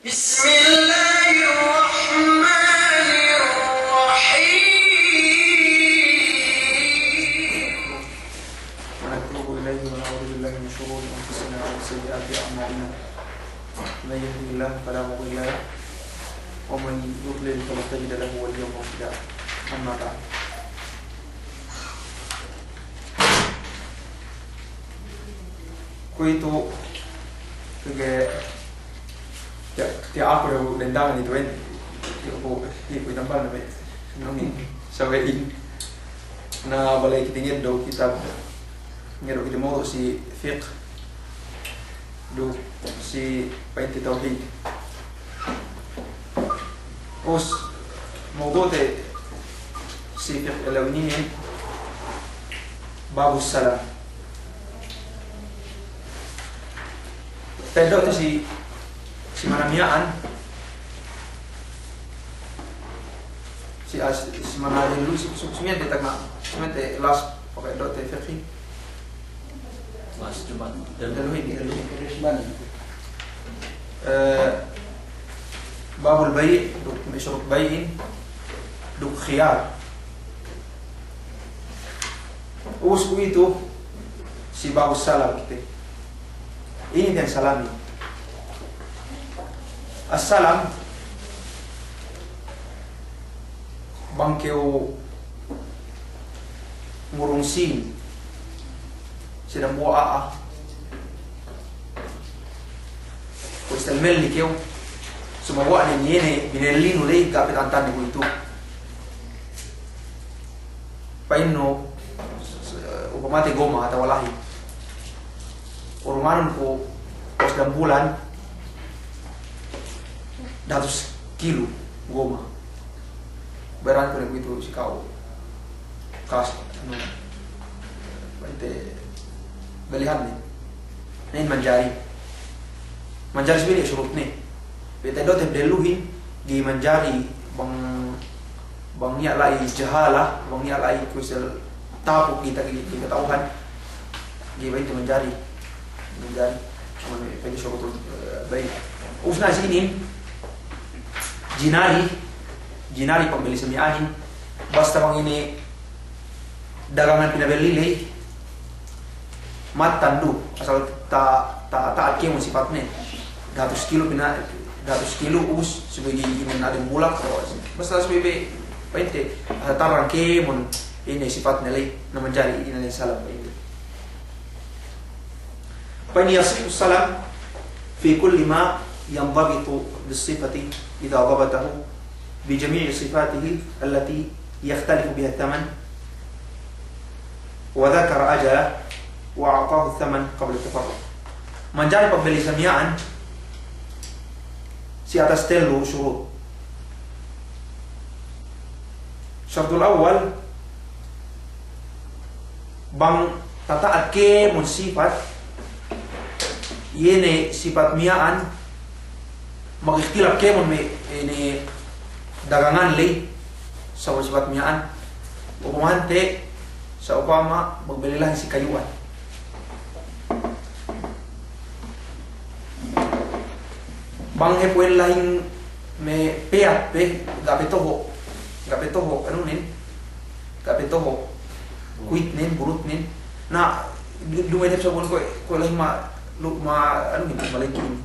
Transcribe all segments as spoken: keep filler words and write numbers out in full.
بسم الله الرحمن الرحيم. ونتوب إليه ونعوذ بالله من شرور أنفسنا ومن سيئات أعمالنا. من يهده الله فلا مضل له ومن يضلل فلن تجد له وليا مرشدا. أما بعد. Kuwe'itu, pegge' tiya', tiya' aku du dendangan itu, en. Tiya' aku, tiya' aku tambal na me', nungin, sawe'in. Na bale' kite ngeddo' kitab, ngeddo' kite mawdu' si fiqh duk si pa'inte tawhid. Us, mawdu'te si fiqh ellew inin, babus salam. Ta'eddo'te si, si mana miya'an, si, ah, si, si mana delu, si, si, si miya'an te tagna', si miya'an te las, pa'eddo'te fiqh. Mas, Jumat. Delu hin, delu hin. Eh, babul bay', duk me' shurut bay'in, duk khiyar. Ubus kuwe'itu, si babus salam kite. Inin den salamin. As-salam, bang kew ngurung sīn si dambuwa' a'a, kuwe' istel melli kew, sumagawa' ne iye ne binellinu ley ga' pe ta'antanne kuwe'itu. Pa'innu, upamate goma atawa lahi. Urunganun ku pos dambulan, dahatus kilu goma. Bayaranku ne kuwe'itu si ka'u. Kas, anu, pa'inte belihanne. Na inin manjari. Manjari subey ne shurutne. Pegge' ta'eddo'te deluhin, ga'i manjari bang, bang niya' la'i jahala, bang niya' la'i kuwe' istel tapuk kite, kite, kite kata'uhan. Ga'i pa'inte manjari. Manjari. Aman pa'inte shurut, eh, bay'. Ubus na si inin, jinari, jinari pagbelli sa miya'anin, basta bang ine dagangan pinabelli ley, mattan du, asal ta-, ta-, ta'at kēmon sifatne. Dahatus kilu pina-, dahatus kilu ubus, subey ga'i inin ade bulak, basta subey be, pa'inte, asal tarang kēmon ine sifatne ley, na manjari ine salam pa'inte. Pa'in يصح السلام في كل ما ينضبط بالصفة إذا ضبطه بجميع صفاته التي يختلف بها الثمن وذكر أجله وأعطاه الثمن قبل التفرق. Manjari pagbelli sa miya'an si atas tellu shurut. Shartul awwal, bang tata'at kēmon sipat, iye ne sipat miya'an, mag-ikhtilaf kēmon me' ine dagangan ley, sabab sipat miya'an, upamante, sa'upama magbelli lahin si kayu'an. Bang hep we' lahin me' peyat pe, ga' pe toho', ga' pe toho', anunen, ga' pe toho', kuwitnen, burutnen. Na, du-, duma'in hep sabun kuwe', kuwe' lahin ma-, lu-, ma-, anunen, malengkin.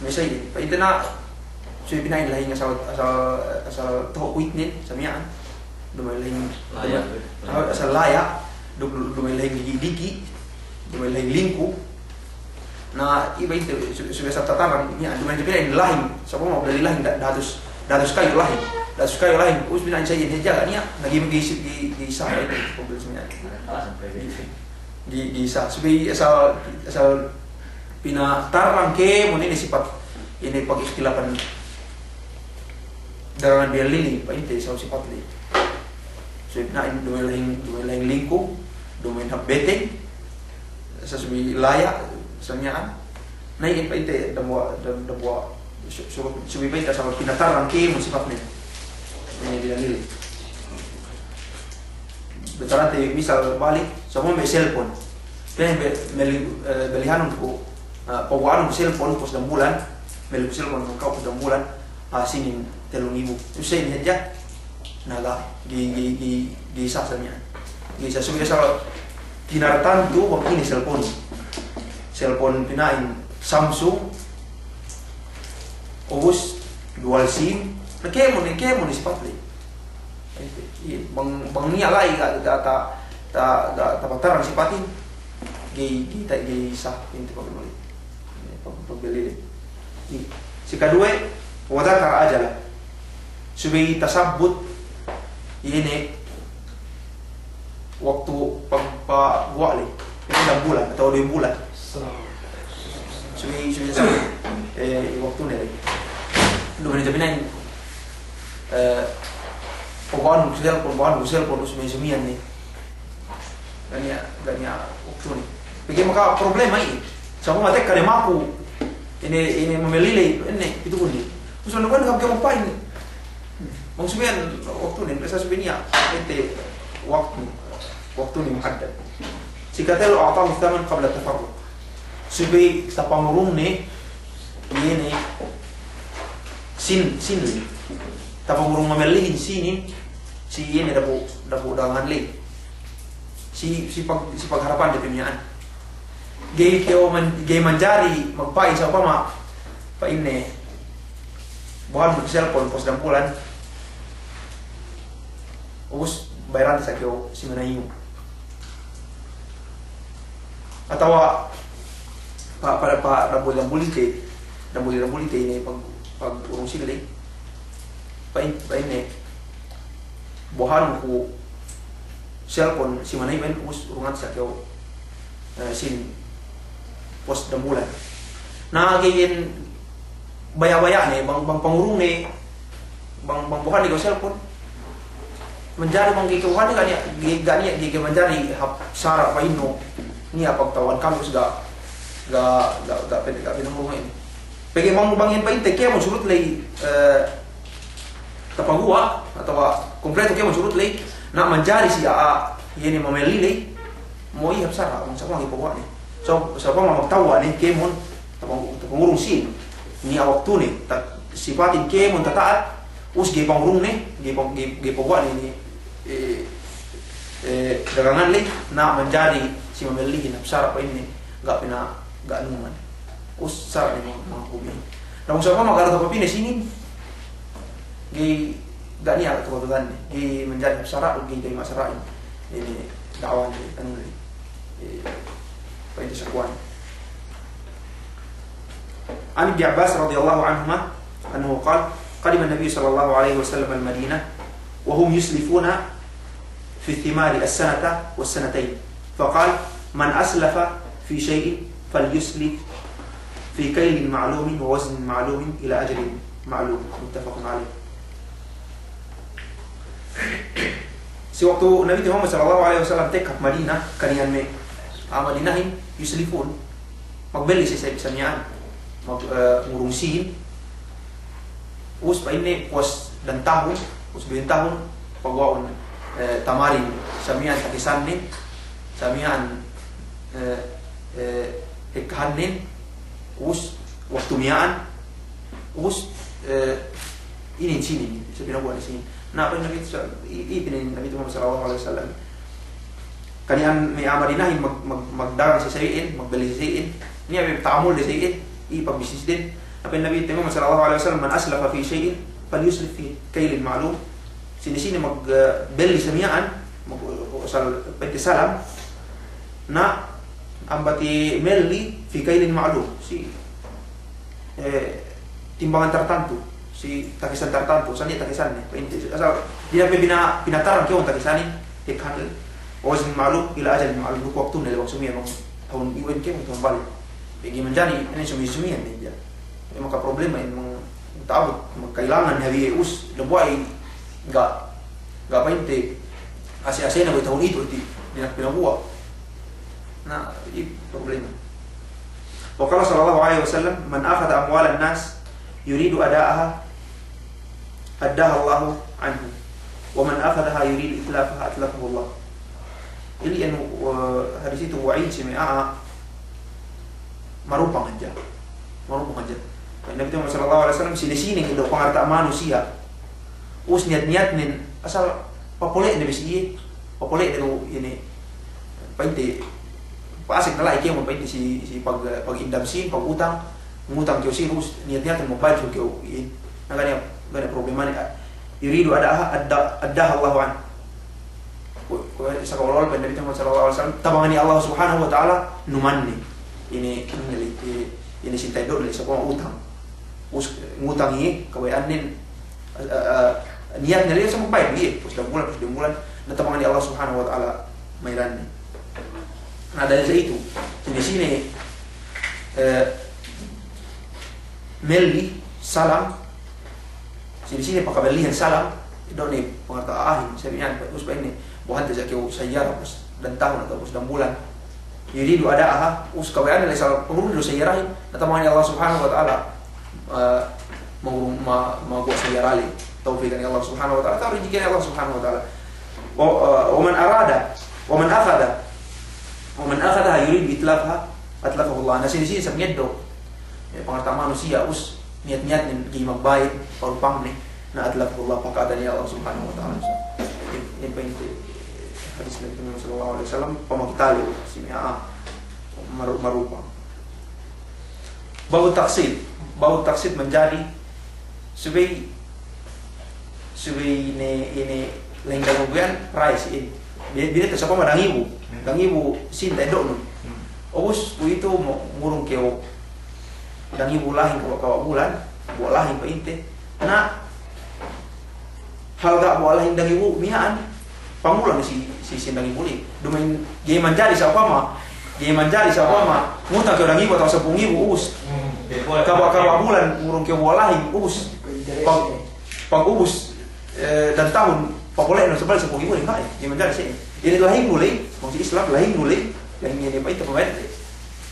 Me' sa inin, pa'inte na, subey pina'in lahin asal, asal, asal toho' kuwitnen, sa miya'an. Duma'in lahin, laya', duma'in, eh, asal laya', du-, du-, duma'in lahin diki'-diki', duma'in lahin lingku. Na, iye pa'inte, su-, subey asal tatarang, niya', duma'in pina'in lahin, sabab magbelli lahin, da-, dahatus, dahatus kayu lahin. Dahatus kayu lahin, ubus pina'in sa iyan hadja, niya', na ga'i, ga'i, ga'i, ga'i sah, pa'inte, magbelli sa miya'an. Ga'i, ga'i sah, subey asal, asal pinatarang kēmon ine sipat, ine pag-ikhtilafan dagangan belli ley, pa'inte, sa sipat ley. Subey pina'in duma'in lahin, duma'in lahin lingku, duma'in hap beteng, sa subey laya', sa miya'an. Na iye pa'inte dambuwa', dam-, dambuwa', su-, su-, subey pa'inte asal pinatarang kēmon sipatne. Ine belli ley. Betarate misal balik, sabab me' selpon. Pe be-, beli-, eh, belihanun ku, Ah, paguwa'anun ku selpon pos dambulan, melli ku selpon ka'u pos dambulan, ah, sinin tellu ngibu. Usey ne hadja, na ga', ga'i, ga'i, ga'i, ga'i sah sa miya'an. Ga'i sah, subey asal kinartantu bang ine selpon. Selpon pina'in Samsung, ubus dual sim, na kēmon, kēmon sipat ley. Iye, bang, bang niya' la'i ga', ga', ga', ga', ga' tapatarang sipatin, ga'i, ga'i, ga'i sah, inte pagbelli. Iye, pag-, pagbelli ley. Iye. Sikaduwe, wa dhakara ajalah. Subey tasabbut, iye ne, waktu pag-, paguwa' ley. Iye dambulan, atawa duwe bulan. Subey, subey, subey, eh, waktune ley. Duma'in jabinahin, eh, paguwa'anun ku selpon, paguwa'anun ku selpon, subey sumiyan ne. Ga' niya', ga' niya' waktune. Pegge' maka problema iye. Sa'upama tekka ne maku, ine, ine mamelli ley, ine, pitu kun ley. Usey ne kan hap ke mapa'in. Bang sumiyan waktune, bang sa subey niya', ente waktu, waktune muhaddad. Sikatellu, a'tahu thaman qabla tafarruq. Subey tapangurung ne, iye ne, sin, sin ley. Tapangurung mamellihin sinin, si iye ne dapu', dapu' dagangan ley. Si, si pag-, si pagharapande pe miya'an. Ga'i kew man-, ga'i manjari magpa'in sa'upama, pa'inne, bohanun ku selpon pos dambulan, ubus bayarante sa kew si manaynu. Atawa pa, pa, pa dambuli-dambulite, dambuli-dambulite ine pag-, pagurung sīn ley. Pa'in, pa'inne, bohanun ku selpon si manaynu, ubus urungante sa kew, eh, sīn pos dambulan. Na ga'i iyan baya'-baya' ne, bang, bang pangurung ne, bang, bang bohan ne kew selpon. Manjari bang ga'i kew bohan ne, ga' niya', ga'i, ga' niya', ga'i, ga'i manjari hap sara' pa'innu, niya' pagtawuhan kami, ubus ga', ga', ga', ga' pa'inte, ga' pinangurung inin. Pegge' bang, bang iyan pa'inte kēmon surut ley, eh, tapaguwa', atawa kompleto kēmon surut ley, na manjari si a'a, iye ne mamelli ley, mo'o iye hap sara', bang sa'upama ga'i paguwa' ne. Sa', sa'upama magtawwa' ne, kēmon, tapang-, tapangurung sīn. Niya' waktune, ta-, sipatin kēmon tata'at, ubus ga'i pangurung ne, ga'i pa-, ga'i, ga'i paguwa' ne, ne, eh, eh, dagangan ley, na manjari si mamellihin hap sara' pa'inne, ga' pina-, ga' numan. Ubus sara' ne manga, manga hukum inin. Na bang sa'upama ga' du tapapī ne sinin, ga'i, ga' niya' katututanne, ga'i manjari hap sara', ga'i, ga'i masara'in. Inin da'awan, anu, eh, pa'inte sakuwan. عن ابن عباس رضي الله عنهما أنه قال: قدم النبي صلى الله عليه وسلم المدينة وهم يسلفون في الثمار السنة والسنتين، فقال: من أسلف في شيء فليسلف في كيل معلوم ووزن معلوم إلى أجل معلوم، متفق عليه. Si waktu Nabi Muhammad sallallahu alaihi wasallam tekka Madina, kaniyan me' a'a Madinahin, yuslifun, magbelli si sa-, sa miya'an, mag-, eh, ngurung sīn, ubus pa'inne puwas dan tahun, puwas duwen tahun, paguwa'un, eh, tamarin sa miya'an takisanne, sa miya'an, eh, eh, hekkahannen, ubus waktu miya'an, ubus, eh, inin sinin, sa pinaguwa' ne sinin. Na pa'in Nabi sa-, i-, i-, pa'in Nabi Muhammad sallallahu alaihi wasallam. Kaniyan me' a'a Madinahin mag-, mag-, magdagang si sawe'in, magbelli si sawe'in. Niya' me' ta'amul de sawe'in, i pagbisnisden. Na pa'in Nabi Muhammad sallallahu alaihi wasallam, من أسلف في شيء فليسلف في كيل معلوم. Sine-sine mag-, eh, belli sa miya'an, mag-, asal pa'inte salam. Na ambat melli في كيل معلوم. Si eh, timbangan tartantu, si takisan tartantu, sa niya' takisanne. Pa'inte, asal, dina pe pina-, pinatarang kēmon takisanin, hekkahannen, وزن معلوم إلى أجل معلوم, duk waktune le bang sumiyan, bang tahun iwen kēmon, tahun balik. Pegge' manjari, inin sumi-sumiyan ne, ya. Inin maka problema, inin mang ta'abut, magkailangan, hawal iye ubus, dambuwa' i, ga', ga' pa'inte, ase-asena we' tahun itu, ti, dina pinaguwa'. Na, i problema. وقال صلى الله عليه وسلم: من أخذ أموال الناس يريد أداءها أداها الله عنه، ومن أخذها يريد إتلافها أتلفه الله. Ili anu, eh, hadis itu wa'id si me' a'a Marupang hadja. Marupang hadja. Pa'in Nabi Muhammad sallallahu alaihi wasallam, sine-sine ngeddo' pangarta' manusiya', us niyat-niyatnen asal papole'ne bi si iye, papole'ne du ine, pa'inte, pa'asek ne la'i kēmon, pa'inte, si, si pag-, pagindam sīn, pagutang, ngutang kew sīn, us niyat-niyatnen magbayad kew iye. Na ga' niya', ga' niya' problemane, yuridu ada'aha, adda-, addaha Allahu anhu. Ku-, ku-, saka olo-olo pa'in Nabi Muhammad sallallahu alaihi wasallam, tabangan iye Allah Subhanahu wa Ta'ala numanne. Ine, ine, ine, ine sīn ta'eddo'ne, saka utang. Us, ngutang iye, kabaya'annen, eh, eh, niyatne la'i sa magbayad iye, pus dambulan, pus dambulan, na tabangan iye Allah Subhanahu wa Ta'ala mayalanne. Na, dalil sa itu, sine-sine, eh, melli salam, sine-sine pakabellihan salam, eddo'ne pangarta' a'ahin, sabi' iyan, us pa'inne, buwahante sa kew sayyara, pus dantahun atawa pus dambulan. Yuridu ada'aha, us kabaya'anne la'i sa pangurung du sayyarahin, na tabangan iye Allah Subhanahu wa Ta'ala, eh, mangurung, ma-, maguwa' sayyara la'i, tawfikan iye Allah Subhanahu wa Ta'ala, atawa rijikihan iye Allah Subhanahu wa Ta'ala. Wa, eh, wa man arada, wa man akhada, wa man akhadaha yuridu itlafaha, atlafahu Allah. Na sine-sine sa ngeddo', eh, pangarta' manusiya', us niyat-niyatnen ga'i magbayad, parupangne, na atlafahu Allah, paka'atan iye Allah Subhanahu wa Ta'ala. Iye, iye pa'inte hadis Nabi Muhammad sallallahu alaihi wasallam, pamakitali, sine, ah, maru-, marupang. Babu taksit, babu taksit manjari subey, subey ine, ine, lahing dangibu iyan, price in. Bi-, binete sapa ma dangibu, dangibu sīn ta'eddo'nun. Ubus, kuwe'itu mu-, ngurung kew dangibu lahing kawa'-kawa' bulan, buwa' lahing pa'inte. Na, halga' buwa' lahing dangibu miya'an, pangulang si, si, si dangibu ley. Duma'in, ga'i manjari sa'upama, ga'i manjari sa'upama, ngutang kew dangibu atawa sampū' ngibu, ubus. Kawa'-kawa' bulan, ngurung kew buwa' lahing, ubus. Pag-, pagubus, eh, dantahun, papole'nu sabalik sampū' ngibu ley, ga'i, ga'i manjari si. Ine lahingnu ley, bang si Islam, lahingnu ley, lahing ine pa'inte pabayad ley.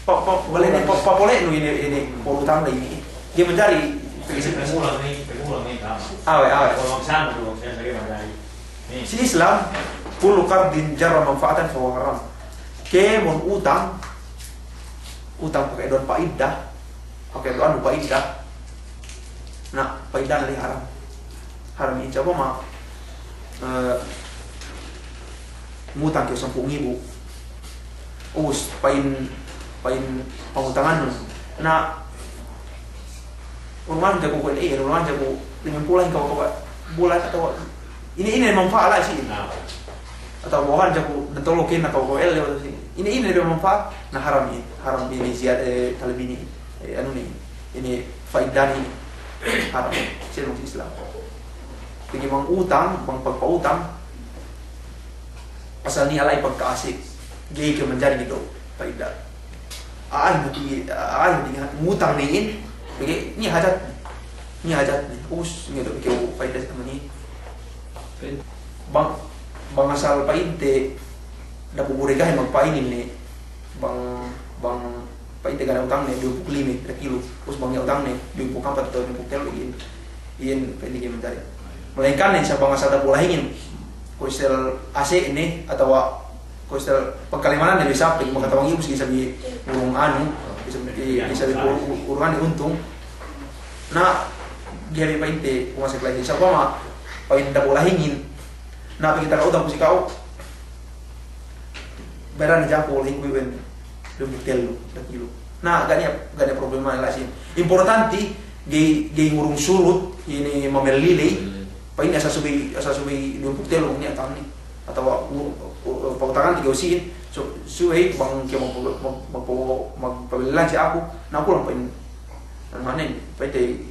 Pa, pa, bale ne, pa, papole'nu ine, ine, pa'utang ley ine. Ga'i manjari, pagulang ne, pagulang ne, tama. Awe', awe'. Pagulang sana, pagulang sana, ga'i manjari. Ni. Si Islam, kullu qardin jarra manfa'atan fahuwa haram. Kēmon utang, utang pake eddo'an pa'idda, pake eddo'an pa'idda. Na, pa'idda ley haram. Haram in, sa'upama, eh, ngutang kew sampū' ngibu. Ubus, pa'in, pa'in pangutangannun. Na, urungan jaku kuwe' ne, urungan jaku limempū' lahin kawa'-kawa' bulan atawa ine, ine manfa'at la'i si. Atawa buhan jaku dantolo kēnna kawa'-kawa' ellew si. Ine, ine manfa'at, na haram in, haram in ziyad, eh, talbini, eh, anu ne, ine pa'idda ne haram, si Islam. Pegge' bang utang, bang pagpa'utang, asal niya' la'i pagka'ase', ga'i kew manjari ngeddo' pa'idda. A'a, mati, a'a, mati ngutang ne in, pegge' niya' hajatne. Niya' hajatne. Ubus, ngeddo' kew pa'idda si amani. Bang, bang asal pa'inte, dapu' bu regahin magpa'inin ne, bang, bang pa'inte ga' ne utangne duwempū' lime, dakilu. Ubus bang niya' utangne duwempū' ampat atawa duwempū' tellu, iyan, iyan pa'inte ga'i manjari. Malaingkan ne sa bang asal dapu' lahingin, kuwe' istel ase' ne, atawa kuwe' istel pagkalemananne, bisan pe makatabang iye, ubus ga'i sabi ngurung anu, ga'i sabi, ga'i sabi ur-, ur-, urungan ne untung. Na, ga'i pa'inte, kumasek lagi'. Sa'upama, pa'in dapu' lahingin, na, pegge' taga utang ku si ka'u, bayaran jaku lahingku iwen duwempū' tellu, dakilu. Na, ga' niya', ga' niya' problema la'i si. Importanti, ga'i, ga'i ngurung surut, ine mamelli ley, pa'in asal subey, asal subey duwempū' tellu niya' utangne. Atawa, u-, u-, pa'utangante kew si in, su-, subey bang kew mag-, mag-, magpa-, magpabellan si aku, na kulang pa'in, anu, hanen, pa'inte,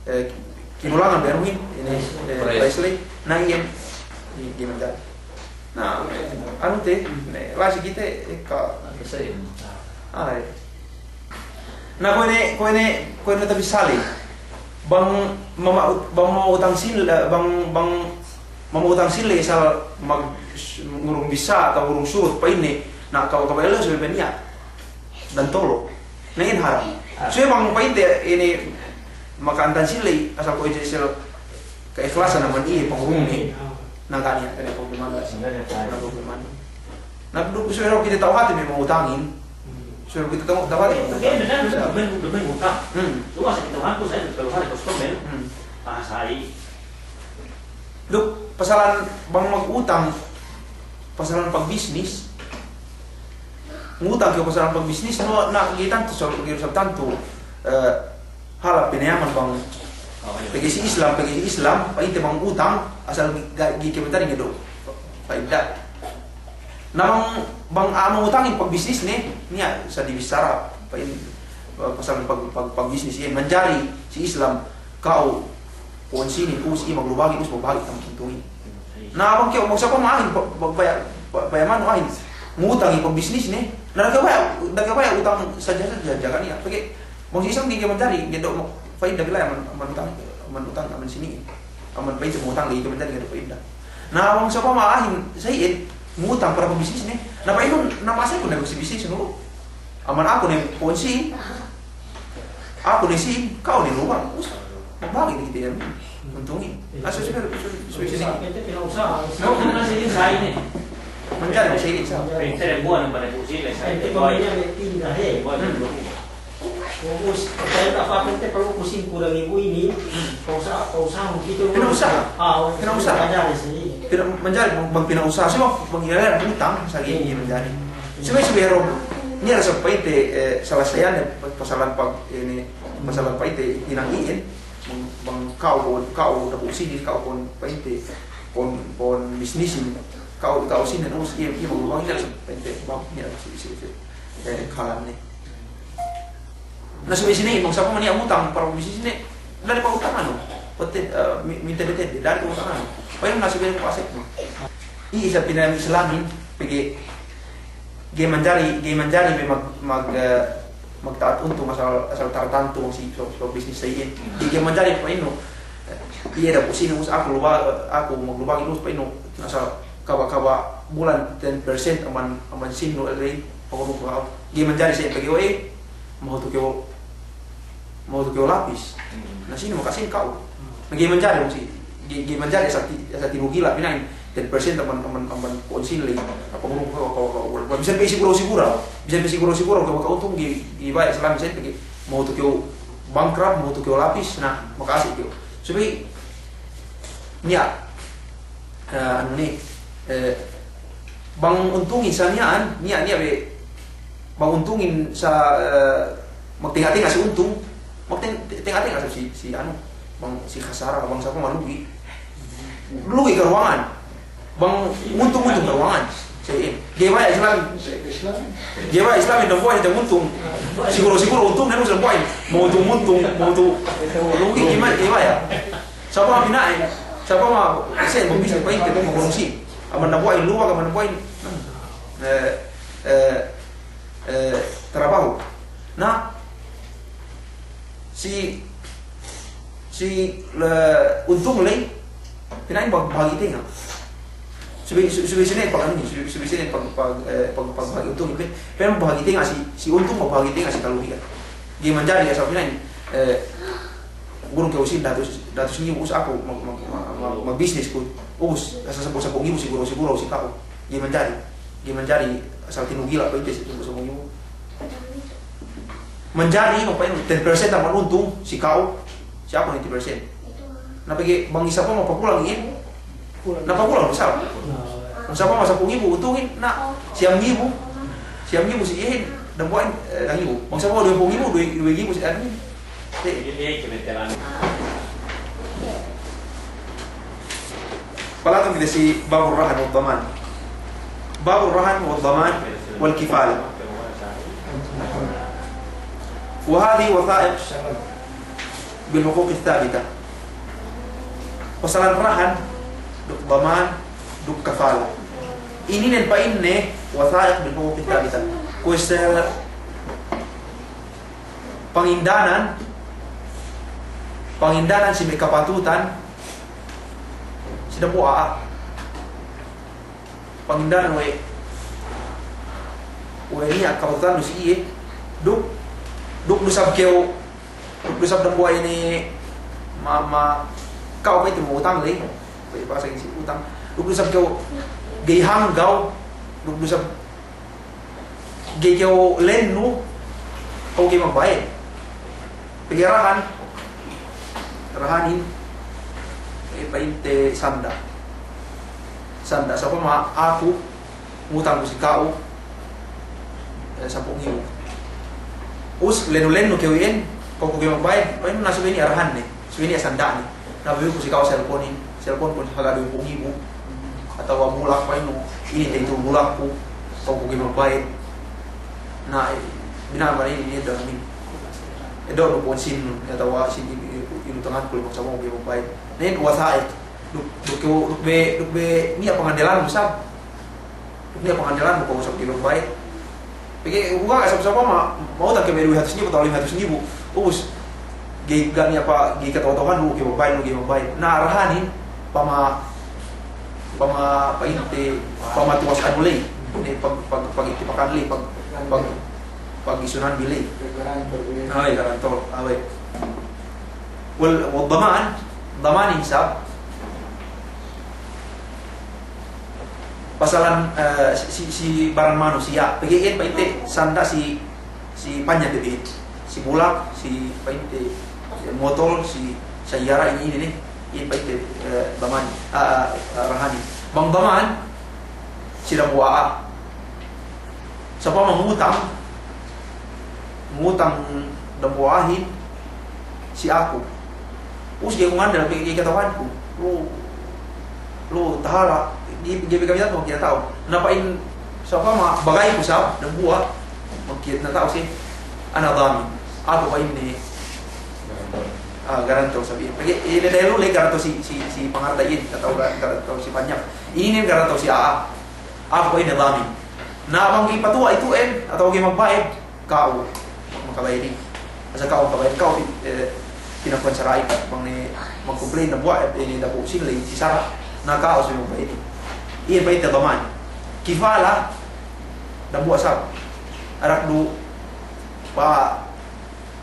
eh, kinulangan bi anuhin, ine, eh, price ley. Na iyan, i-, gimana? Na, anu te, ne, la'i si kite, eh, ka-, ay. Na kuwe' ne, kuwe' ne, kuwe' ne tabissā ley. Bang mama-, bang mama'utang sīn, eh, bang, bang mama'utang sīn ley asal mag-, ngurung bissā atawa ngurung surut pa'inne, na kaw-, kaw ellew subey niya' dantolo. Na iyan haram. Subey bang pa'inte ine maka'antan sīn ley asal kuwe' istel ka'ikhlasan amban iye pangurungne. Na ga' niya', ga' niya' problema. Ga' niya' problema. Na duk subey kite ta'u hāti me' ma'utangin. Sudah kita tahu, tahu. Eh, itu kan benar, benar, benar, benar utang. Hmm. Lu masa kita utang, saya betul hari customer. Hmm. Ah, saya. Duk, pasalan bang magutang, pasalan pagbisnis. Ngutang kew pasalan pagbisnis, no, na, ga'i tantu, so, ga'i tantu, eh, halap pinayaman bang pegge' si Islam, pegge' si Islam, pa'inte bang utang, asal ga'i, ga'i kew manjari ngeddo' fa'ida. Na bang, bang a'a mangutangin pagbisnisne, niya' sa' dibissara, pa'in, eh, pasal pag-, pag-, pagbisnis iyan, manjari si Islam, ka'u, kuwan sinin, us, iye maglubangin, us, magbahagi' tam untungin. Na bang kew, bang sa'upama a'ahin, ba-, ba-, baya', ba-, baya' manu a'ahin, ngutangin pagbisnisne, na da'a kew baya', da'a kew baya' utang sadja-sadja, jaga niya', pegge' bang si Islam ga'i kew manjari, ga'i du fa'ida bilay aman, aman utang, aman utang, aman sinin. Aman pa'inte mangutang ga'i kew manjari, ga'i du fa'ida. Na bang sa'upama a'ahin sa iyan ngutang para pabisnisne. Na pa'inun, na masa ku na bisnis-bisnis nu. Aman aku ne ponsi. Aku ne si, ka'u ne lubang. Us, magbahagi' ne kite iyan untungin. Asu, su, su, su, su, sinin. Pa'inte pinausaha. Manjari sa iyan sa. Pa'inte buwan ne, buwan ne, buwan ne. Ubus, pa'inte apa, pa'inte pa'in ku singku dang ibu ini, pausaha, pausaha kite. Pinausaha. Ah, pinausaha. Manjari si. Pina-, manjari bang, bang pinausaha. Suma bang iyan utang, sa ga'i manjari. Suma, suma ero, niya' sa pa'inte, eh, salasayan, eh, pasalan pag-, ini, pasalan pa'inte, inang iyan, bang, bang ka'u, ka'u, ka'u dapu' sinin, ka'u pa'inte, pon, pon bisnisin, ka'u, ka'u sinin, us, iye, iye, bang, bang, niya' sa pa'inte, bang, niya' sa, si, si, si, eh, kalan ne. Na subey sinin, bang sa'upama niya' ngutang para bisnisne, da'a pa'utanganu. Pa'inte, eh, mi-, mintedde-tedde, da'a pa'utanganu. Pa'in na subey pasek mu. Iye isab pina'in Islamin, pegge' ga'i manjari, ga'i manjari me' mag-, mag-, eh, magta'at untung asal, asal tartantu si, so, so bisnis sa iyan. Ga'i, ga'i manjari pa'innu, eh, iye dapu' sinin, us aku luba-, aku maglubangin, us pa'innu, asal kaba', kaba' bulan ten percent aman, aman sinin, eh, pagurung ku ka'u. Ga'i manjari sa iyan pegge' we', mahutu kew, mahutu kew lapis. Hmm. Na sinin maka'asin ka'u. Na ga'i manjari, si, ga'i, ga'i manjari asal ti-, asal tinugila' pina'in ten percent aman, aman, aman ponsin ley. Apa guru, apa, apa, apa, apa. Bisan pe siguraw-siguraw. Bisan pe siguraw-siguraw kew maka'untung, ga'i, ga'i baya' Islam, bisan pe ga'i. Mahutu kew bankrupt, mahutu kew lapis, na, maka'asin kew. Subey, niya', eh, anu ne, eh, bang untungin sa miya'an, niya', niya' be, bang untungin sa, eh, magtenga'-tenga' si untung, magteng-, tenga'-tenga' si, si anu, bang si khasara, bang sa'upama lugi. Lugi karuwangan. Bang untung-untung karuwangan. Sa iyan. Ga'i baya' Islam. Ga'i baya' Islam dambuwa' ite untung. Siguraw-siguraw untung, ne, dambuwa' ite. Mauntung-untung, mauntung. Lugi, ga'i baya', ga'i baya'. Sa'upama pina'in, sa'upama, sa iyan, bang bisnis pa'inte, bang magbunsi. Aman dambuwa' in luwag, aman dambuwa' in, eh, eh, eh, trabaho. Na, si, si, le, untung ley, pina'in bag-, bahagi' tenga'. Subey, su-, subey sinin pag-, anu, subey, subey sinin pag-, pag-, eh, pag-, pag-, bahagi' untung, pe-, pina'in bahagi' tenga' si, si untung, bahagi' tenga' si kaluhihan. Ga'i manjari asal pina'in, eh, guru kew usin dahatus, dahatus ngibu, us aku mag-, mag-, mag-, mag-, magbisnis ku. Us, asal sampū', sampū' ngibu siguraw-siguraw si ka'u. Ga'i manjari. Ga'i manjari asal tinugila' pa'inte si sampū', sampū' ngibu. Manjari, bang pa'in ten percent aman untung si ka'u, si aku ninety percent. Na pegge' bang isab mapagkulang iyan, na pagkulang isab. Bang sa'upama sampū' ngibu untungin, na siyam ngibu, siyam ngibu si iyan, dambuwa' in, eh, duwe ngibu. Bang sa'upama duwempū' ngibu, duwe, duwe ngibu si anu. Palatun kite si babur rahan wad daman. Babur rahan wad daman wal kifala. Wa hadhihi wathaiq bil huquq ats-tsabita. Pasalan rahan, duk daman, duk kafala. Ininen pa'inne wathaiq bil huquq ats-tsabita. Kuwe' sa pangindanan, pangindanan si me' kapatutan si dambuwa' a'a. Pangindanan we', we' niya' kapatutannu si iye, duk, duk du isab kew, duk du isab dambuwa' inin ma, ma, ka'u pa'inte mangutang ley, pa'inte bahasa Inggris utang, duk du isab kew ga'i hanggaw, duk du isab ga'i kew lennu, kew ga'i magbayed. Pegge' arahan, arahanin, eh, pa'inte sanda'. Sanda', sa'upama aku, ngutang ku si ka'u, eh, sampū' ngibu. Ubus lennu-lennu kew iyan, kew ga'i magbayed, pa'innu na subey inin arahanne, subey inin sanda'ne. Na bino'oku si ka'u selponin, selponku haga duwempū' ngibu. Atawa bulak pa'innu, inin te'ed bulakku, kew ga'i magbayed. Na, eh, bina'an bang inin, inin damin. Eddo'nu pa'in sin, atawa sin inu, inu, inutanganku, ley, bang sa'upama ga'i magbayed. Na inin wasa'it. Duk, duk, duk be, duk be niya' pangandelannu sab. Duk niya' pangandelannu kew sab ga'i magbayed. Pegge' huwa' sab, sa'upama ma'utang kew me' duwe hatus ngibu atawa lime hatus ngibu. Ubus ga'i, ga' niya' pa, ga'i kata'u-ta'uhannu, ga'i magbayed, ga'i magbayed. Na arahanin, pama, pama, pa'inte, pamatuwas anu ley. Ine, pag, pag, pagitipakan ley, pag, pag, pagisunan bi ley. Awe', garantor, awe'. Wal, wal daman, daman isab. Pasalan, eh, si, si, si barang manusiya'. Pegge' iyan pa'inte sanda' si, si panyak de bi. Si bulak, si pa'inte motol, si sayyara, inin, inin, inin. Iyan pa'inte, eh, daman, ah, ah, ah, arahanin. Bang daman, si dambuwa'. Sa'upama ngutang, ngutang dambuwa'ahin si aku. Ubus ga'i ku ngandel, ga'i, ga'i kata'uhanku. Lu, lu tahala', ga'i, ga'i, ga'i kata'u, ga'i kata'u. Na pa'in, sa'upama bagayku sab, dambuwa', makita' na ta'u si, ana damin. Aku pa'inne, ah, garantor sab iyan. Pegge', eh, ine dahu' ley garantor si, si, si pangarda iyan, kata'u ga-, garantor si panyak. Inin garantor si a'a. Aku pa'inne damin. Na bang ga'i patuwa' itu'en, atawa ga'i magbayed, ka'u makabayedin. Asal ka'u makabayedin, ka'u, eh, pinakuwan sara' iyan, bang ne magkomplain dambuwa', eh, ine dapu' sīn ley si sara', na ka'u subey magbayedin. Iyan pa'inte daman. Kifala, dambuwa' sab. Arak du, pa,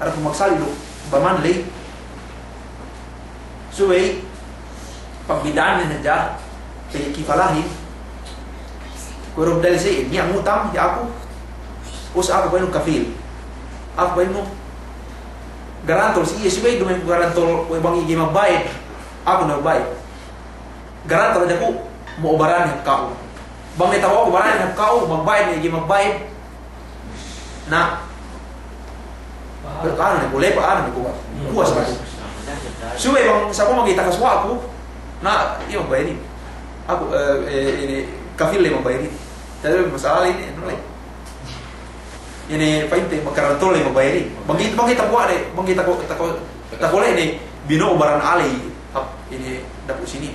arak du magsali' du daman ley. Subey, pagbida'annen hadja, pegge' kifalahin. Kuwe' du dalil si, niya' ngutang si aku. Ubus aku pa'innu kafil. Aku pa'innu garantor si iye, subey duma'in ku garantor, we' bang iye ga'i magbayed, aku ne magbayed. Garantor hadja ku, mo'o baranne hap ka'u. Bang ne tabo'oku baranne hap ka'u, magbayed ne, ga'i magbayed. Na, anu ne ku, lepa, anu ne ku, puwas ne ku. Subey bang sa'upama ga'i takasuwa'ku, na, iye magbayedin. Aku, eh, eh, ine, kafil ley magbayedin. Jadi masalah inin, anu ley. Ine pa'inte, makaranto ley magbayedin. Bang ga'i, bang ga'i tabo'o ne, bang ga'i tako-, tako-, takole' ne, bino'o baran a'a ley, hap, ine, dapu' sīnin.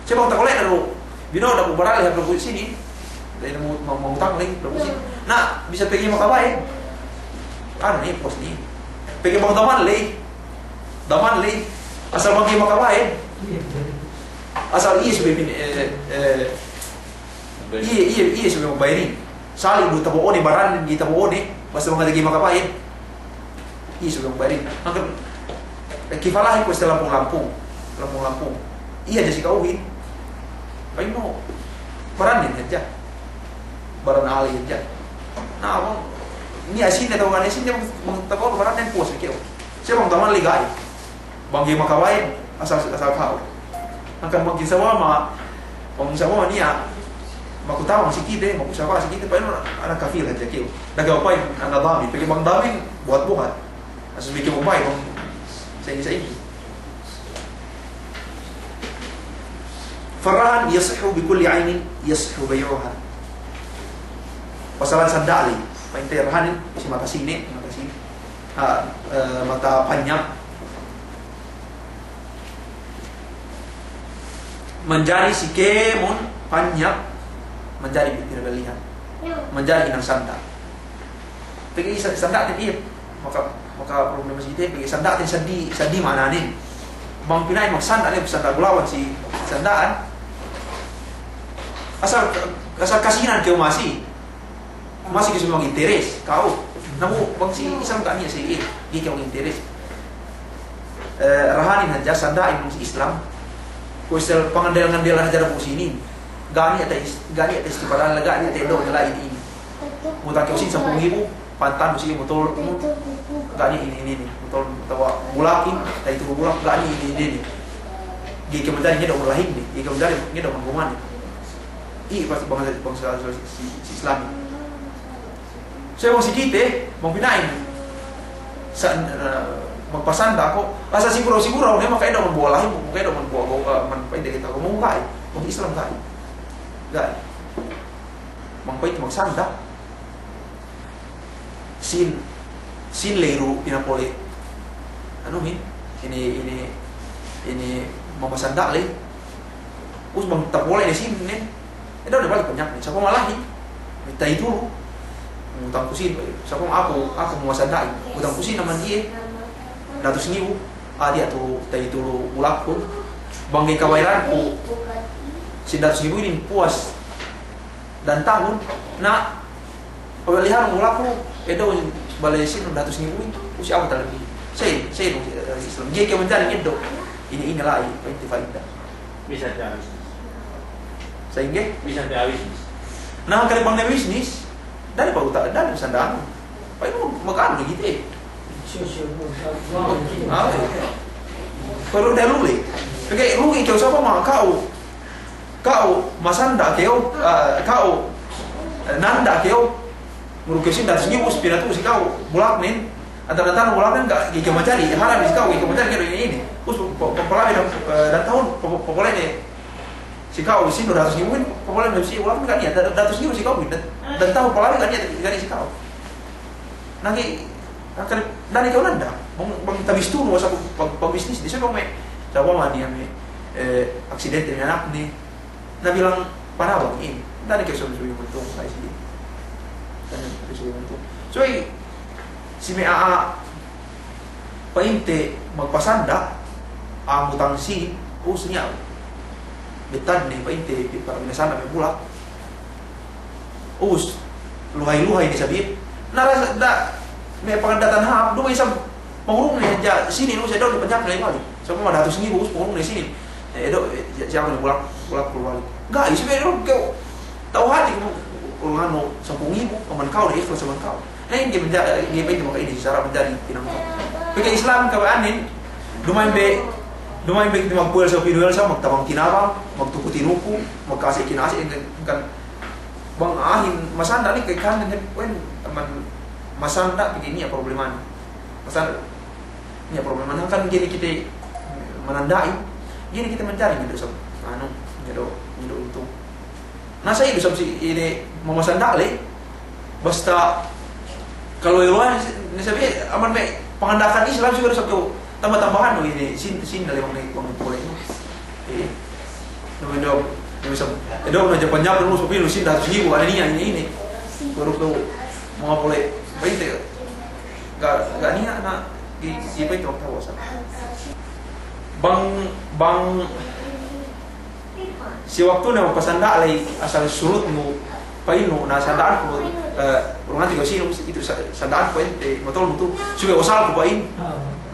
Sa' bang takole' ne du, bino'o dapu' baran a'a ley, hap dapu' sīnin. Ley ne mu-, ma-, mangutang ley, dapu' sīnin. Na, bisan pegge' makabayed. Anu ne, puwas ne. Pegge' bang daman ley. Daman ley. Asal bang ga'i makabayed. Asal iye subey bin, eh, eh, Iye, iye, iye subey magbayedin. Sali' du tabo'one baran, ga'i tabo'one, basta bang ga'i makabayed. Iye subey magbayedin. Hangkan, eh, kifalahin kuwe' sa lampung-lampung. Lampung-lampung. Iye hadja si ka'uhin. Pa'innu, barannen hadja. Baran a'a ley hadja. Na, bang, niya' sīnne tabo'o, niya' sīnne bang, bang tabo'o barannen puwas ne kew. Sa' bang daman ley ga'i. Bang ga'i makabayed, asal, asal ka'u. Hangkan bang sa'upama, bang sa'upama niya', maku tabang si kite, maku sapa si kite, pa'innu ana kafil hadja kew. Da'a kew pa'in ana damin, pegge' bang damin, buhat-buhat. Asal bi kew magbayed, bang sa'ingge-sa'ingge. Farrahan yasihhu bi kulli aynin yasihhu bay'uha. Pasalan sanda' ley, pa'inte rahanin, si mata sine, mata sine. Ah, eh, mata panyak. Manjari si kēmon panyak, manjari pinabellihan. Manjari hinang sanda'. Pegge' sa-, sanda'ten iye, maka, maka problema si kite, pegge' sanda'ten seddili, seddili ma'ananen. Bang pina'in magsanda' ne, sanda' bulawan si sanda'an. Asal, asal kasinan kew masi. Masi kew subey maginteres, ka'u. Namu' bang si isab ga' niya' si iye, ga'i kew maginteres. Eh, rahanin hadja sanda'in bang si Islam. Kuwe' sa pangandel-ngandelan hadja dapu' sinin. Ga' niya' te is-, ga' niya' te istipadal, ga' niya' te do' la'i inin. Mutang kew sīn sampū' ngibu, pantanu si motol, ga' niya' inin-inin, motol, atawa bulakin, ta'i tulu bulak, ga' niya' inin-inin. Ga'i kew manjari ngeddo' lahinne, ga'i kew manjari ngeddo' gumane. Iye pasti bangsa, bangsa si, si, si Islamin. So, bang si kite, bang pina'in, sa-, eh, magpasanda' ko', asal siguru-siguru, ne, maka'eddo' man buwa' lahin, maka'eddo' man buwa', buwa', eh, man pa'inte kite ko', bang ga'i, bang Islam ga'i. Ga'i. Bang pa'inte magsanda', sīn, sīn ley du pinapole'. Anu, hin, ine, ine, ine mamasanda' ley. Ubus bang tapole' ne sīn ne, eddo' ne balik panyakne. Sapa malahi, ta'i tulu. Utangku sīn, sapa aku, aku mamasanda'in. Utangku sīn amban iye datus ngibu, ah, tiya' tu ta'i tulu bulakku. Bang ga'i kabayaranku sīn datus ngibu inin puwas dan tahun, na, pabalihan bulakku, eddo' bale sīn datus ngibu inin, ubus aku talabi. Sa'in, sa'in, eh, Islam. Ga'i kew manjari ngeddo' inin, inin la'i, pa'inte fa'ida. Bisa te bisnis. Sa'ingge? Bisa te bisnis. Na, kale bang ne bisnis, da'a ne paguta', da'a ne pasanda'anun. Pa'in maganu ne kite. Ah, pero da'a lugi. Pegge' lugi kew sapa ma ka'u, ka'u masanda' kew, ah, ka'u, eh, nanda' kew. Ngurung kew sīn datus ngibu, ubus pinatu'u si ka'u bulaknen. Antara-antara bulaknen ga', ga'i kew manjari, haram si ka'u, ga'i kew manjari ngeddo' inin. Ubus pa-, pa-, papalabey dan, eh, dan tahun, pa-, pa-, papole' ne si ka'u, sīn du datus ngibu inin, papole' ne si bulaknen ga' niya', da-, datus ngibu si ka'u inin, dan, dan tahun palabey ga' niya', ga' niya' si ka'u. Na ga'i, angkan, da'a ne kew nanda', bang, bang tabistunu, asal pag-, pagbisnis, di siye bang me', sa'upama niya' me', eh, aksidente me' anakne, na bilang panabang inin, da'a ne kew sabi-sabi untung, la'i si, da'a ne kew sabi-sabi untung. So, i, si me' a'a, pa'inte magpasanda', a'a mutang sīn, ubus niya', bettadne, pa'inte, para binasanda' me' bulak. Ubus, luhay-luhay ne sabi. Na, da, me' pangaddatan hāp, duma'in isab, pangurungne hadja sīnin, ubus eddo'ne panyakne balik. Sa'upama datus ngibu, ubus pangurungne sīnin. Eh, eddo', eh, si aku ne bulak, bulakku balik. Ga'i, isab eddo' kew, tau hati' ku, anu, sampū' ngibu, amban ka'u, ne ikhlas amban ka'u. Na, inin ga'i manja-, ga'i pa'inte maka'ine si sara' manjari pinangkal. Pegge' Islam kawe'anin, duma'in be, duma'in be kite magpuwelsa, pinuwelsa, magtabang tinabang, magtuku tinuku, magka'ase' kina'ase', kan, kan, bang a'ahin masanda' ne, ka'ekkahan ne, wen, amban masanda' pegge' niya' problemanen. Masanda' niya' problemanen. Hangkan ga'i ne kite mananda'in, ga'i ne kite manjari ngeddo' sab, anu, ngeddo', ngeddo' untung. Na, sa' ilu sab si ine mamasanda' ley, basta kalu iluhan ne sabi, amban me' panganda'akan Islam, siguradu sab kew tamba-tambahan, o, ine, sīn, sīn dali bang ne, bang ne pole', no. Iye. Duma'in du, duma'in sab, eh, duma'in hadja panyakne, no, sabi lu sīn datus ngibu, ane niya', ine, ine. Baru kew mangapole' pa'inte, ga', ga' niya', na, gi, gi pa'inte waktu puwasa. Bang, bang, si waktune magpasanda' ley asal surutnu, pa'innu, na sanda'anku, eh, urungan tiga sinu, itu sa-, sanda'anku pa'inte, motolnu tu, subey osalku pa'in.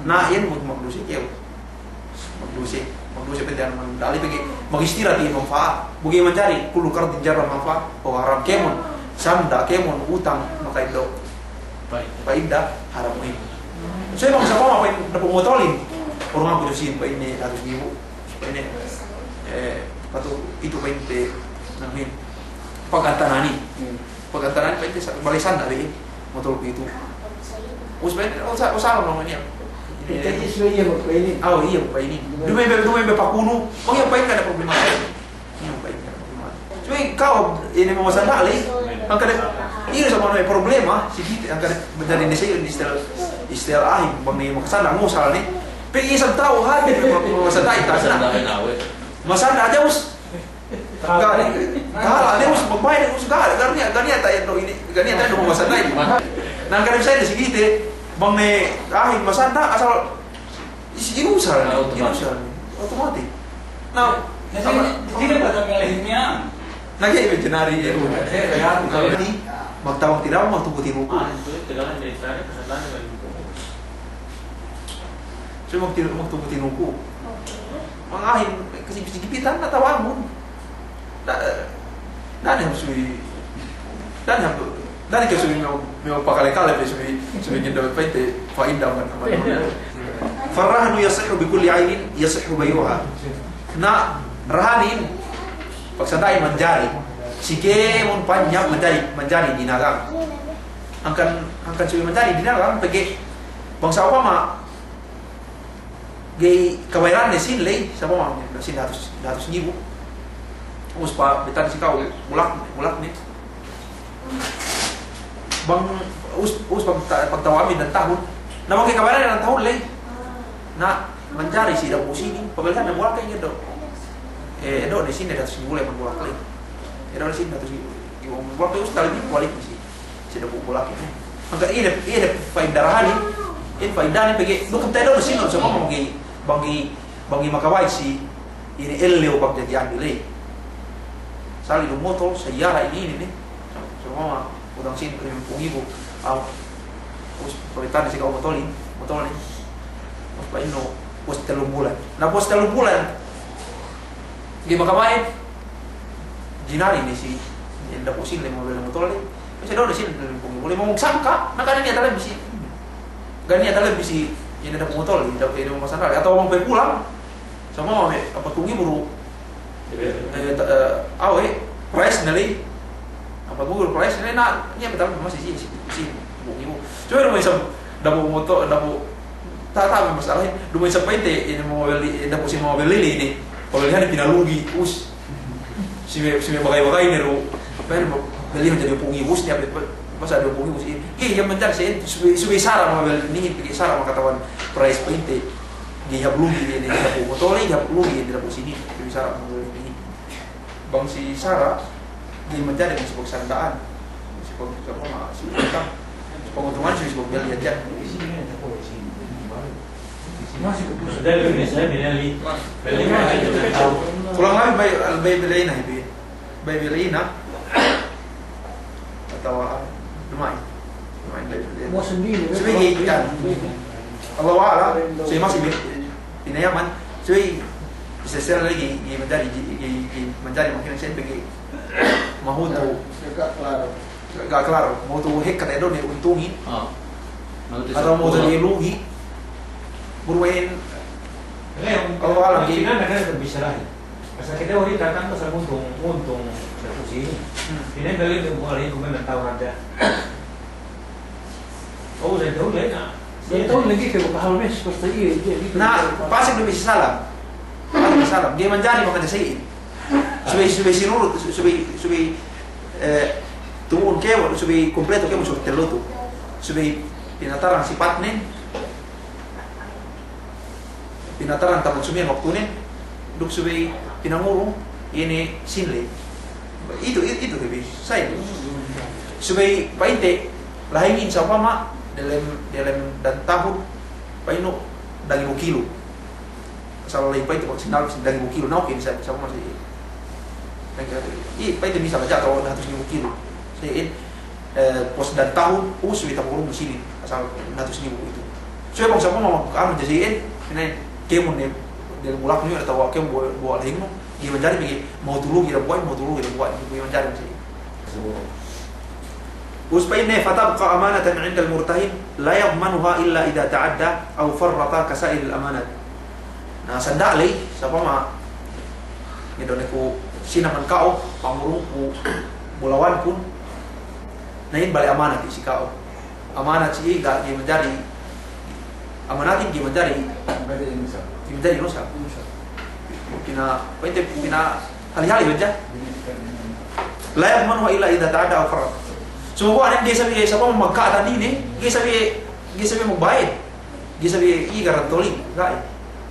Na, iyan mag-, magduse kew. Magduse, magduse pa'inte anu, man, dali pegge' magistirat iye manfa'at. Bu ga'i manjari, kullu qardin jarra manfa'ah, fahuwa haram. Kēmon sanda', kēmon utang, maka'eddo' fa'ida, haram inin. So, bang sa'upama pa'in, dapu' motolin, urunganku tu sīn pa'inne datus ngibu. Pa'inne, eh, patu itu pa'inte, namin. Pagantananin. Hmm. Pagantananin pa'inte sa-, bale sanda' be, motolku itu. Ubus pa'in, o, sa-, o, salah namanya. Jadi, iye magpa'inin. Aw, iye magpa'inin. Duma'in be, duma'in be pakunu. O, iye pa'in ga' niya' problema. Iye pa'in ga' niya' problema. Cuma ka'u, ine mamasanda' ley, angkan, iye sama ne problema, si kite, angkan manjari ne sa' istilah, istilah a'ahin, bang ne makasanda', ngusal ne. Pe isab tau hati, mamasanda' itas na. Masanda' hadja ubus. Ga' ne, ga' ne, ubus, magbayad, ubus, ga', ga' niya', ga' niya' ta'eddo' inin, ga' niya' ta'eddo' mamasanda' inin. Na, angkan sa' ine si kite, bang ne, a'ahin masanda', asal, Is-, inusal, ah, automatic. Inusal. Automatic. Na, na, sine, sine pa tanggal ini, ah? Na, kaya ibe jenari, eh, udah. Eh, ya, kalau ini, magtabang tinabang, magtuku tinuku. Ah, itu, itu kan dari tadi, kesalahan dari itu. So, magti-, magtuku tinuku. Oke. Mangahin, kasi, kasi gipitan, na tawagun. Na, na, na, harus wi-, na, na, Da'a ke subey me', me' pakale-kale pe subey, subey ngeddo' pa'inte fa'ida man, man. Iya. Farrahnu yasihhu bi kulli ainin yasihhu bay'uha. Na, rahanin, pagsanda'in manjari. Si kēmon panyap manjari, manjari dinagang. Hangkan, hangkan subey manjari dinagang, pegge' bang sa'upama ga'i kabayaranne sīn ley, sa'upama sīn dahatus, dahatus ngibu. Ubus pa'intane si ka'u, bulak, bulakne. Bang, ubus, ubus pag-, pagtawamin dan tahun. Na bang ga'i kabayaranne dan tahun ley. Na, manjari si dapu' sīnin, pabalihan ne bulak ley ngeddo'. Eh, eddo'ne sīn dahatus ngibu ley man bulak ley. Eddo'ne sīn dahatus ngibu. Ngeddo' man bulak ley, ubus talebi kuwalit si si dapu' bulak inin. Hangkan iye ne, iye ne fa'ida rahanin, iye ne fa'idane pegge' duk ta'eddo'ne sīn, sa'upama bang ga'i, bang ga'i, bang ga'i makabaya si inin ellew pagjadi'anbi ley. Sali' du motol, sayyara inin, inin ne. Sa'upama utang sīn limempū' ngibu, aw, ubus pa'intane si ka'u motolin, motolin. Ubus pa'innu, ubus tellu bulan. Na ubus tellu bulan ga'i makabaya, jinari ne si, iye ne dapu' sīn ley mabelli motol ley. Pegge' eddo'ne sīn, pegge' bole magsangka', na ga' niya' talebbi si, ga' niya' talebbi si, iye ne dapu' motol ley, dapu' iye ne mamasang ley. Atawa bang pe pulang, sa'upama me' ampat ngibu du, eh, ta-, eh, awe', price ne ley, ampat ngibu du price ne ley, na, niya' pe talebbi masi si, si, si, ampat ngibu. Cuman duma'in isab dapu' motol, dapu' Ta-, ta' me' masalahin, duma'in isab pa'inte, inin mabelli, dapu' sīn mabelli ley inin. Pabellihan pinalugi, ubus. Si me', si me' bagay-bagay ne du. Pa'in, bellihan jadi duwempū' ngibu, ubus, niya' pe, masa duwempū' ngibu, ubus inin. Ga'i, ga'i manjari si inin, subey, subey sara' mabelli inin, pegge' sara' makata'uhan price pa'inte. Ga'i hāp lugi inin, dapu' motol ley, ga'i hāp lugi inin, dapu' sīnin. Subey sara' mabelli inin. Bang si sara', ga'i manjari bang si pagsanda'an. Si pag-, si pag-, si pag-, si paguntungan, si pagbelli hadja. Kulang labi bay-, bay-, bay'ina, ibi. Bay-, bay'ina. Atawa, duma'in. Duma'in bay-, bay'ina. Subey ga'i, kan. Allahu a'lam, subey masi bi-, pinayaman, subey isessel lagi', ga'i manjari, ga'i, ga'i, ga'i manjari makin sen pegge' mahutu. Ga', ga' klaro, mahutu hekka ta'eddo'ne untungin. Ah. Atawa mahutu lugi. Burwen. Allahu a'lam, ga'i. Asal kite wari' tatang pasal untung, untung dapu' sīn. Hmm. Ine dalil bukan lagi kumen dan tahu hadja. Oh, udah jauh lagi, nah. Udah jauh lagi ke buka hal mes, pasti iya, iya, gitu. Na, pasek du masi salam. Pasek salam. Ga'i manjari makajari si inin. Subey, subey sinurut, subey, subey, eh, tu'un kew, subey kumpletu kew, subey tellu tu. Subey pinatarang sipatnen. Pinatarang taman sumiyan waktunen, duk subey pinangurung, iye ne sīn ley. Itu, itu, itu, tapi, sa' itu. Subey pa'inte, lahingin sa'upama, delem, delem dan tahun, pa'innu, dangibu kilu. Asal ley pa'inte, pag sinal, dangibu kilu, na oke, sa', sa'upama si, iye, pa'inte misal hadja, atawa dahatus ngibu kilu. Sa' inin, eh, pos dan tahun, ubus subey tapurung sīnin, asal dahatus ngibu itu. Subey bang sa'upama, anu, jadi, eh, ine, kēmon ne, dem bulaknu, atawa kēmon bu-, buwa' lahingnu, ga'i manjari pegge' mahutu lugi dapu'in, mahutu lugi dapu'in, ga'i manjari si. Ubus pa'inne, fatabqa amanatan 'indal murtahin, la yadmanuha illa idha ta'adda, aw farrata ka sa'iril amanat. Na, sanda' ley, sa'upama, ngeddo' ne ku sīn amban ka'u, pangurungku, bulawankun, na inin bale amanat si ka'u. Amanat si iye ga'i manjari, amanatin ga'i manjari, ga'i manjari inusan. Pina, pa'inte, pina hali-hali hadja. La yadmanuha illa idha ta'adda aw farrata. Sumagawa' inin ga'i sabi, sa'upama magka'atan inin, ga'i sabi, ga'i sabi magbayad. Ga'i sabi iye garantolin, ga'i.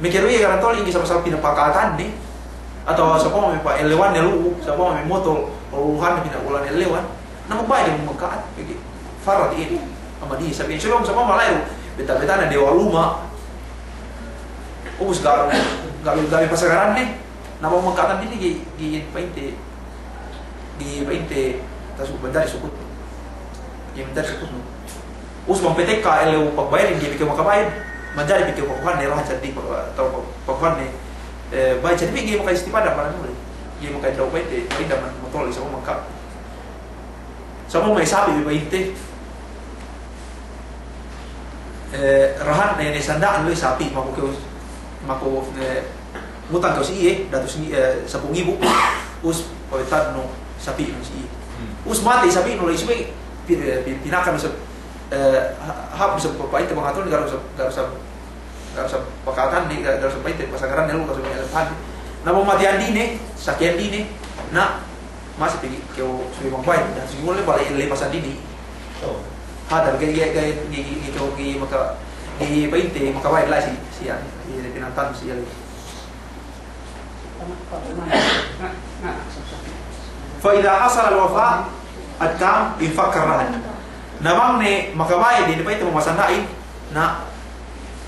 Meke du iye garantolin, ga'i sabi asal pinapaka'atanne. Atawa sa'upama me' pa'ellewanne lu'u, sa'upama me' motol, lu'uhanne pina'ulan ellewan. Na magbayad iye magka'at, pegge' farrat iye. Amban iye sabi, sa'upama, sa'upama la'i du, beta'-beta'ne dewa luma'. Ubus ga', ga', ga' pasagaranne. Na bang magka'atan inin ga'i, ga'i pa'inte, ga'i pa'inte tasu-, manjari sukutnu. Ga'i manjari sukutnu. Ubus bang pe tekka ellew pagbayadin ga'i pe kew makabayad, manjari pe kew pakuhanne, rahat seddili, atawa pakuhanne, eh, bayad seddili, ga'i makaistifada amban anu ley. Ga'i makaeddo' pa'inte, pa'inte amban motol isab magka'. Sa'upama me' sapi' bi pa'inte, eh, rahan ne, ne sanda'an we' sapi', maku kew, maku, eh, ngutang kew si iye, datus ngi-, eh, sampū' ngibu, ubus pawettadnu sapi'nu si iye. Hmm. Ubus matey sapi'nu la'i subey, pi-, eh, pi-, pinaka du sa-, eh, ha-, hāp du sa pa'inte pangaturne, ga' du sa, ga' du sa Ga' du sa paka'atanne, ga', ga' du sa pa'inte, pasagaranne lu, ga' du sa pa'inte. Na bang matey andine, sakey andine, na, masi pegge' kew subey bang pa'inte, na subey bang pa'inte, bale' lepas andine. Oh. Hadal, ga'i, ga'i, ga'i, ga'i, ga'i, ga'i, ga'i maka, ga'i pa'inte, makabaya' la'i si, si, iye, pinantan si, iye. فإذا حصل الوفاء التام انفك الرهن. Na bang ne makabaya' de, ne pa'inte mamasanda'in, na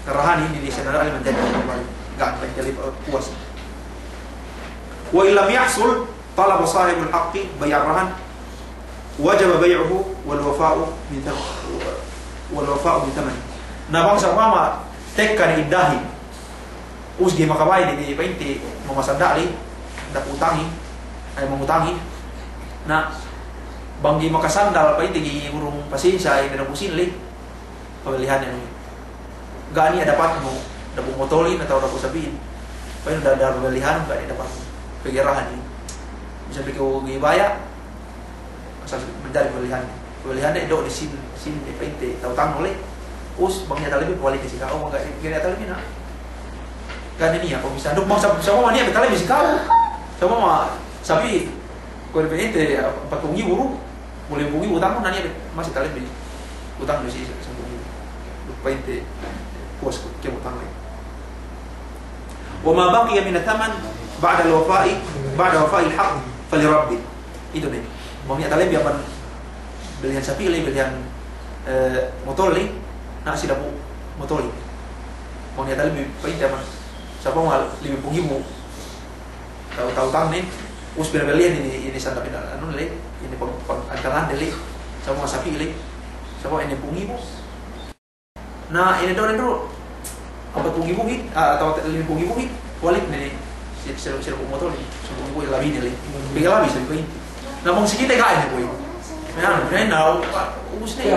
rahanin, ne sanda'in manjari makabaya'. Ga' ne pa'inte puwas. وإن لم يحصل طلب صاحب الحق بيع الرهن وجب بيعه والوفاء من ثم-، والوفاء من ثمنه. Na bang sa'upama tekka ne indahin, ubus ga'i makabaya' de, de pa'inte mamasanda'in, dapu' utangin, ay, mangutangin. Na bang ga'i makasandal pa'inte, ga'i urung pasensiya, ay, dapu' sīnle, pabellihannen. Ga' niya' dapatnu, dapu' motolin atawa dapu' sapi'in. Pa'innu da-, da pabellihan, ga' niya' dapatnu. Pegge' rahanin. Bisan pe kew ga'i baya', asal manjari pabellihan. Pabellihan de, do' de sīn, sīn de pa'inte ta'utangnu le. Ubus bang niya' talebbi, pabalik ne si ka'u, bang ga' niya' talebbi na. Ga' ne niya', bang bisan du, bang sa-, sa'upama niya' talebbi si ka'u. Sa'upama sapi', kuwe' pa'inte, ampatpū' ngibu du, mole limapū' ngibu utangnu, na niya' masi talebbi utangnu si sampū' ngibu. Duk pa'inte puwas kew utang le. وما بقي من الثمن بعد الوفاء، بعد وفاء الحق فلربه. Itu ne. Bang niya' talebbi amban bellihan sapi' le, bellihan, eh, motol le, na si dapu' motol le. Bang niya' talebbi pa'inte amban, sa'upama limapū' ngibu ta'u-, ta'utangne, ubus pinabellihan inin, inin sanda' pina-, anu le, inin pag-, pag-, antangan de le, sa'upama sapi' le, sa'upama limapū' ngibu. Na, inin du, inin du, ampatpū' ngibuhin, ah, atawa limapū' ngibuhin, balik ne, si, si, si dapu' motol, si dapu' ngibu labi ne le. Pegge' labi, sabi ko inin. Na, bang si kite ga'i ne kuwe'. Na, na, na, ubus ne.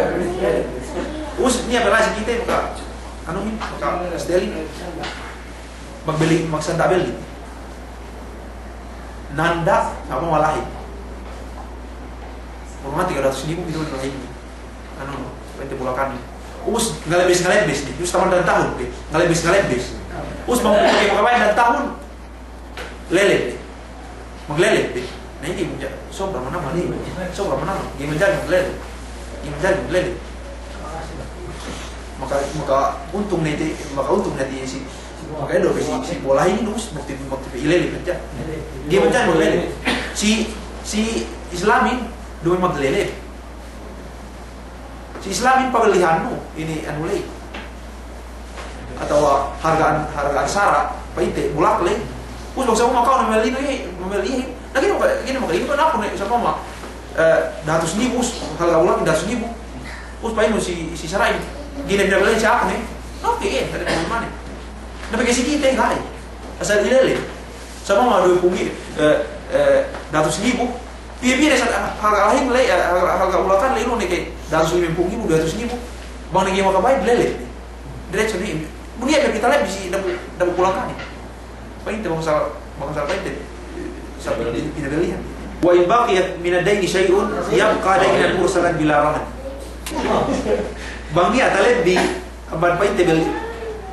Ubus ne, apalagi si kite, maka, anu, maka, steli. Magbelli, magsanda' belli. Nanda' sa'upama lahin. Purmati ka datus ngibu, gitu, lahin. Anu, pa'inte bulakan. Ubus, ngalebbes, ngalebbes ne. Ubus taman dan tahun, pe. Ngalebbes, ngalebbes. Ubus, bang, bang, bang, dan tahun. Lele. Maglele, pe. Na, inin manja-, sobra manamal, inin. Sobra manamal. Ga'i manjari maglele. Ga'i manjari maglele. Maka, maka untung ne te, maka untung ne te si, maka edo pe si, si bolahin ubus, bukti, bukti pe ilele pe hadja. Ga'i manjari maglele. Si, si Islamin, duma'in maglele. Si Islamin pabellihannu, inin anu ley. Atawa hargaan, hargaan sara', pa'inte, bulak ley. Ubus bang sa'upama ka'u ne mamelli, eh, mamelli, eh. Na, ga'i ne maka, ga'i ne maka, inin kan aku ne, sa'upama, eh, datus ngibu, harga bulak datus ngibu. Ubus pa'innu si, si sara'in, ga'i ne pinabellihan si aku ne. Oke, eh, ga' ne problema ne. Na, pegge' si kite ga'i. Asal ilele. Sa'upama duwempū' ngi-, eh, eh, datus ngibu. Piye-piye ne sa-, harga lahin ley, eh, harga, harga bulakan ley, lu ne ke datus limempū' ngibu, duwe hatus ngibu. Bang ne ga'i makabaya', lele. Diretso ne. Bu niya' pe kite lebbi si dapu', dapu' bulakan ne. Pa'inte bang sal-, bang sal pa'inte, eh, sa-, pinabellihan. وإن بقي من الدين شيء يبقى دينا مرسلا بلا رهن. Bang niya' talebbi, amban pa'inte bel-,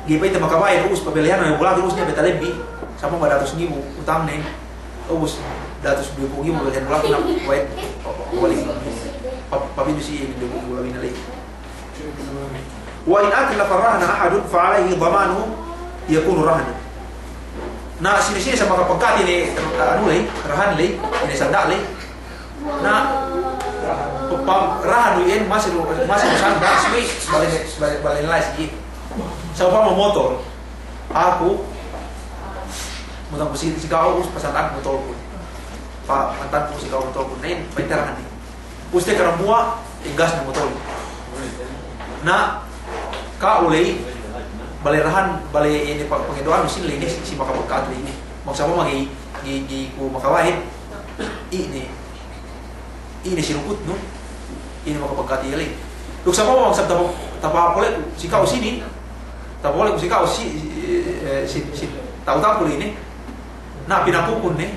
ga'i pa'inte makabaya', ubus pabellihan ne bulak, ubus niya' pe talebbi, sa'upama datus ngibu utangne, ubus datus duwempū' ngibu bellihan bulak, na, wa'it, wa'it, pa-, papindu si duwempū' ngibu labi ne ley. وإن أتلف الرهن أحد فعليه ضمانه يكون رهنا. Na, sine-sine sa makapagkat ine, anu ley, rahan ley, ine sanda' ley. Na, pa-, pa-, rahan du iyan masi du, masi du sanda', subey bale, bale, bale la'i si iye. Sa'upama motor. Aku, mutang ku si, si ka'u, ubus pasantan motorku. Pa-, pasantanku si ka'u motorku. Na, iyan, pa'inte rahan ne. Ubus tekka dambuwa', igas ne motorku. Na, ka'u ley, bale rahan, bale ine pa-, pangedo'annu sīn ley ine, si, si makapagkat ley ine. Bang sa'upama ga'i, ga'i, ga'i ku makabaya', ine, ine si lukutnu, Ine makapagkati ley. Duk sa'upama bang sab tapa-, tapapole' ku si ka'u sinin, tapapole' ku si ka'u si, eh, si, si, ta'u tampul inin. Na pinakukun ne.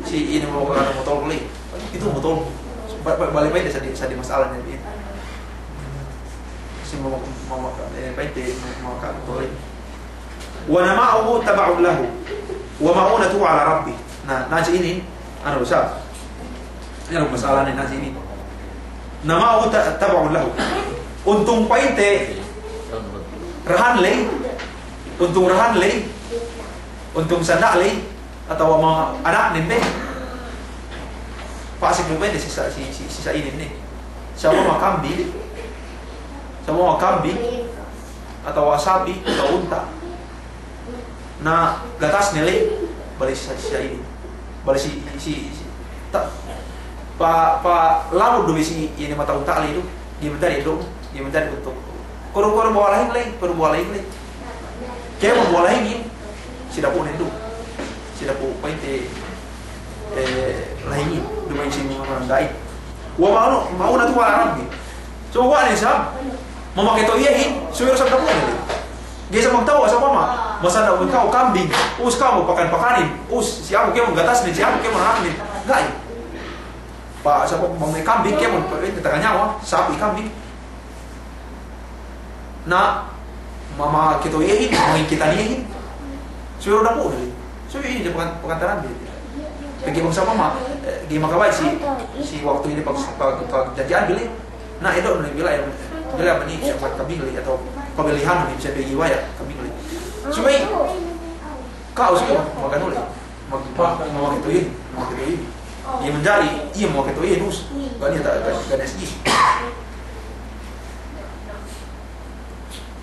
Si ine maka-, motol ley. Itu motol. Ba-, ba-, balik pa'inte sadi, sadi masalah ne. Si mama, mama, eh, pa'inte maka-, motol ley. Wa nama'uhu taba'un lahu, wa ma'unatuhu ala rabbih. Na, na si inin, anu, sa-, anu, masalah ne, na si inin. Nama'uhu ta-, taba'un lahu. Untung pa'inte, rahan ley, untung rahan ley, untung sanda' ley, atawa ma-, anaknen be. Pasik du pa'inte si sa-, si, si, si sa'inin ne. Sa'upama kambing, sa'upama kambing, atawa sapi', atawa unta'. Na gatasne ley, bale si, si inin. Bale si, si, si, ta-, pa, palabut du si, ine mata unta' ley du. Ga'i manjari du, ga'i manjari untung. Kuwe' du, kuwe' du buwa lahing ley, kuwe' du buwa lahing ley. Kēmon buwa lahingin, si dapu'nen du. Si dapu' pa'inte, eh, lahingin, duma'in si mananda'in. Wa ma'unu-, ma'unatuhu ala rabbih. So, wa ne sab, mamaketo'i iyehin, subey du sab dapu'nen. Ga'i sab magta'u, sa'upama masanda' ka'u kambing, ubus ka'u pakan-pakanin, ubus si aku kēmon gatasnen, si aku kēmon anaknen, ga'i. Pa, sa'upama bang me' kambing kēmon, pa'inte taga nyawa, sapi', kambing. Na, ma-, maketo'i iyehin, mangingkitan iyehin. Subey du dapu'nen. Subey iye pakan-, pakantaran bi. Pegge' bang sa'upama, eh, ga'i makabaya' si, si waktu inin pag-, pag-, pagjanji'an bi ley. Na, eddo'nu bi ley, bi ley amban iye, amban kambing ley, atawa pamilihannu bi, sa' pegge' iye baya' kambing ley. Subey, ka'u subey, maganu ley. Mag-, mag-, mamaketo'i, mamaketo'i. Iye manjari, iye mamaketo'i, nus. Ga' niya' ta-, ga', ga' niya' si.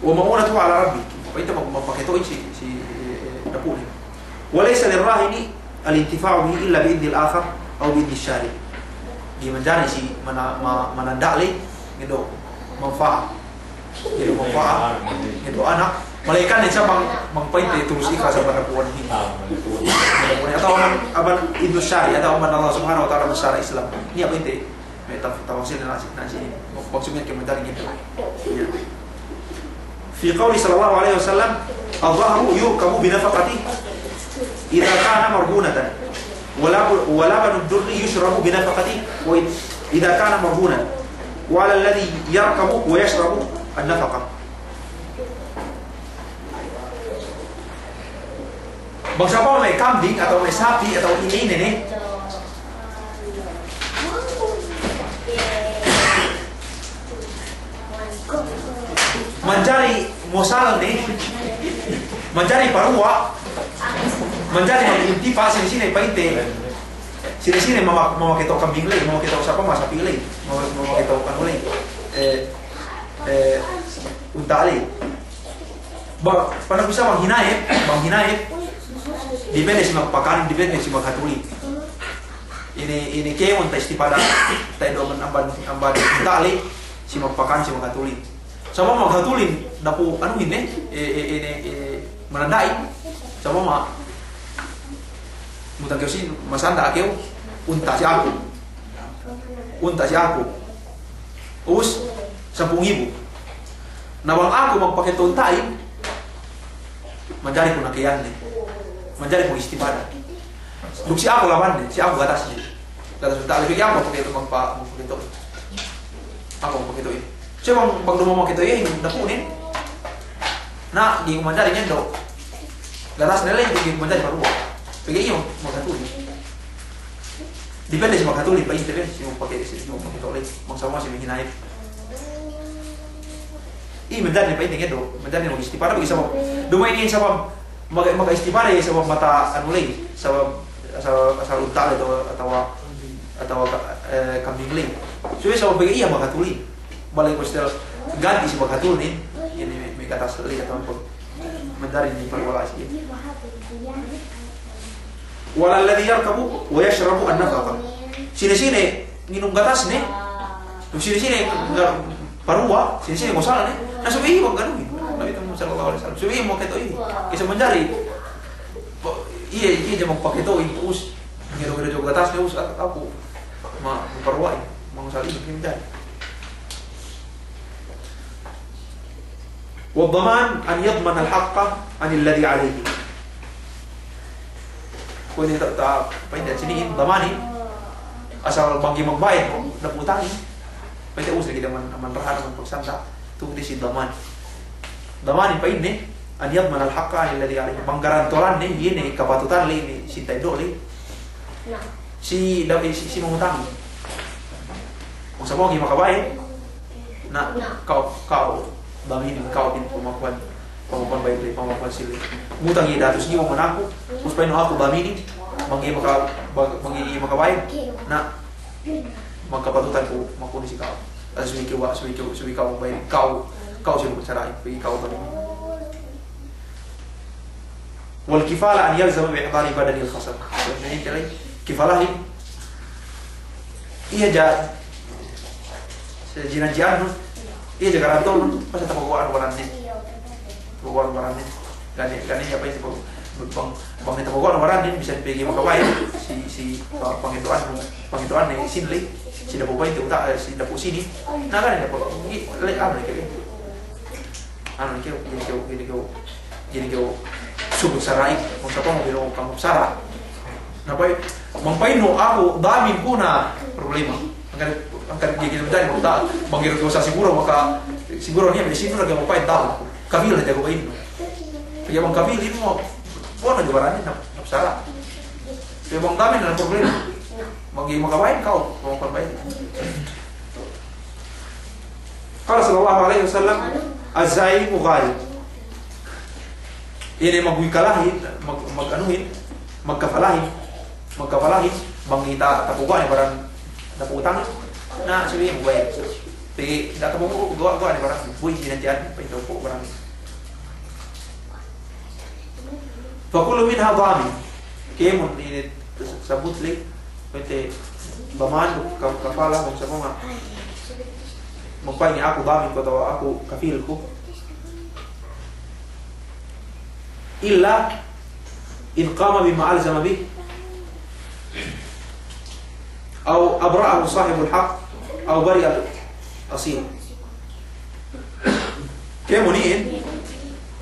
Wa ma'unatuhu ala rabbih. Pa'inte mag-, mamaketo'i si, si, eh, eh, dapu'nen. Wa laysa lirrahini al-intifa'u bihi illa bi idhnil akhar aw bi idhnish shari'. Ga'i manjari si mana-, ma-, mananda' ley, ngeddo' manfa'at. Jadi, manfa'at, ngeddo' anak. Malaingkan ne sa' bang, bang pa'inte tulus ikhlas amban dapu'nen. Atawa amban, amban idhnu syari', atawa amban Allah Subhanahu wa Ta'ala, amban sara' Islam. Niya' pa'inte, me' taf-, tafasil ne nasi, nasi ini. Maksudne ke manjari ngeddo'. Iya. Fi qawli sallallahu alaihi wasallam, "Adh-dhahru yurkabu bi nafaqatihi idha kana marhunan." Wa lab-, wa labanud durri yushrabu bi nafaqatihi, wa id-, idha kana marhunan. Wa 'ala alladhi yarkabu wa yashrabu an-nafaqah. Bang sa'upama me' kambing atawa me' sapi' atawa ine-ine ne, manjari mosalne, manjari paruwa', manjari magintipa', sine-sine pa'inte, sine-sine mama-, mamaketo'o kambing ley, mamaketo'o sa'upama sapi' ley, mama-, mamaketo'o anu ley, eh, eh, unta' ley. Ba-, pa'in ku isab bang hinayep, bang hinayep, dipende si magpakanin, dipende si maghatulin. Ine, ine kēmon ta'istipada, ta'eddo' amban, amban, amban unta' ley, si magpakanin, si maghatulin. Sa'upama maghatulin, dapu' anuhin ne, e, e, ine, e, mananda'in. Sa'upama, mutang kew sīn, masanda' kew, unta' si aku. Unta' si aku. Ubus, sampū' ngibu. Na bang aku magpaketo'o unta'in, manjari ku nakeyanne. Manjari ku istipada. Duk si aku labanne, si aku gatasne. Gatas unta' ley, pegge' aku magpaketo'o, magpa-, magpaketo'o. Aku magpaketo'o. Siye bang, bang duma'in maketo'o iye, dapu'nen. Na, ga'i ku manjari ngeddo'. Gatasne ley, ga'i ku manjari paruwa'. Pegge' iye maghatulin. Dipende si maghatulin, pa'inte be, si magpake-, si magpaketo'o ley. Bang sa'upama si me' hinayep. Iye manjari ne pa'inte ngeddo', manjari ne magistipada, pegge' sabab, duma'in iye sabab, maga-, magistipada iye sabab mata anu ley, sabab, sabab asal unta' ley atawa, atawa, atawa, eh, kambing ley. Subey sabab pegge' iye maghatulin. Balik ku setel ganti si maghatulin, inin me', me' gatas ley atawa manjari ne paruwa' si iye. Wa 'ala alladhi yarkabu wa yashrabu an-nafaqah. Sine-sine nginum gatasne, sine-sine ga-, paruwa', sine-sine mosalne, na subey iye maganu, Nabi Muhammad sallallahu alaihi wasallam. Subey iye maketo'o iye. Kesa manjari, iye, iye je magpaketo'o iye, us, ngeddo'-ngeddo' gatasne, us, aku, ma-, maparuwa'in, Bang sali' iye, iye manjari. والضمان أن يضمن الحق عن الذي عليه. Kuwe' ne ta-, ta-, pa'in ne sini'in, damanin. Asal bang ga'i magbayad, dapu' utangin. Pa'inte usli kite man, man rahan, man pagsanda'. Tu'u kite si daman. Damanin pa'inne, أن يضمن الحق عن الذي عليه. Bang garantolanne, iye ne kapatutan ley, iye ne si ta'eddo' ley. Na. Si, da-, si, si mangutangin. Bang sa'upama ga'i makabayad, na, na, ka'u, ka'u daminin, ka'u pin pamakuhan, pamakuhan bayad ley, pamakuhan sīn ley. Ngutang iye dahatus ngiwa man aku, ubus pa'innu aku daminin, bang ga'i maka-, bang, bang ga'i makabayad, na, magkapatutan ku, maku ne si ka'u. Subey kew, subey kew, subey ka'u bayad, ka'u, ka'u si lubut sara', pegge' ka'u daminin. والكفالة أن يلزم بإحضار بدن الخصم. Kifalahin, iye ja, si jinanji'annu, iye ja garantolnu, masa tapaguwa'an barannen. Tapaguwa'an barannen. Ga' ne, ga' ne iye pa'inte bang, bang, bang ne tapaguwa'an barannen, bisan pe ga'i makabayad, si, si, pa-, pangeddo'annu, pangeddo'anne sīn ley, si dapu' pa'inte uta-, eh, si dapu' sīnin. Na, ga' ne dapu', gi-, le-, anu ne kew. Anu, ga'i kew, ga'i kew, ga'i kew, ga'i kew subut sara' iye, bang sa'upama ga'i kew pangusara'. Na pa'in, bang pa'innu aku damin ku, na problema. Angkan, angkan ga'i kew manjari, bang ta-, bang ga'i kew sa siguro, maka siguro niya', masi siguro ga'i kew pa'in dalan. Kafil hadja kew pa'innu. Pegge' bang kafil inin, bono' hadja barannen, na, na sara'. Pegge' bang damin, na problema. Bang ga'i makabayad, ka'u, ka'u makabayad. قال صلى الله عليه وسلم: الزعيم غارم. Iye ne magwikalahin, mag-, mag-anuhin, magkafalahin, magkafalahin, bang ga'i ta-, tapaguwa' ne baran dapu' utangin, na, subey iye magbayad. Pegge' ga' tapaguwa', guwa', guwa' ne baran, bu iye ne tiyan, pa'inte ko' baran. فكل منها ضامن. Kēmon inin sabut ley, pa'inte daman, ka-, kafala, bang sa'upama magpa'in aku damin ku atawa aku kafil ku. إلا إن قام بما ألزم به. أو أبرأه صاحب الحق أو برئ الأصيل. Kēmon inin,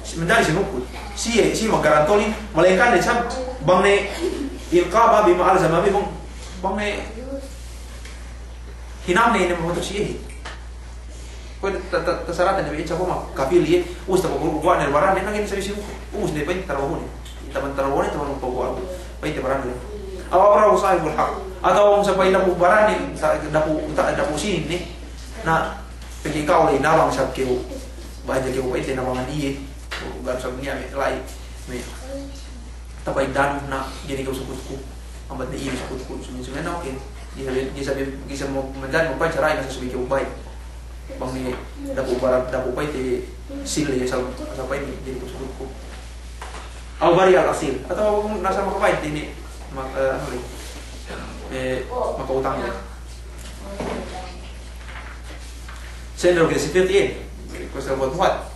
si-, manjari sinukud. Siye, siye maggarantolin, malayingkan ne isab, bang ne إن قام بما ألزم به, bang, bang ne hinang ne, ne mahutuk siye. Kuwe' ta-, ta-, tasaratan ne, bisan sa'upama kafil iye, ubus tapaguwa' ne barannen, na ga'i ne isab sinukud. Ubus ne pa'in tarawahu ne. Taman tarawahu ne, taman paguwa'. Pa'inte barannen. أو أبرأه صاحب الحق. Atawa bang sa pa'in dapu' barannen, sa-, dapu', ta-, dapu' sīnin ne. Na, pegge' ka'u ley nabang isab kew. Bahaya kew pa'inte nabangan iye. Ga' isab niya' me' la'i. Me' tapa'in danu, na, ga'i ne kew sukutku. Ambat ne iye sukutku, sunge-sunge na, oke. Ga'i isab, ga'i isab, ga'i isab manjari magpa'in sara' inin, subey kew bayad. Bang ne dapu' baran, dapu' pa'inte sīn ley, asal, asal pa'in ga'i ne kew sukutku. أو برئ الأصيل. Atawa bang ne asal makabayad inin, ma-, eh, anu ley. Eh, maka'utang ley. Sendok ke sipit iye. Kuwe' sa buwat-buwat.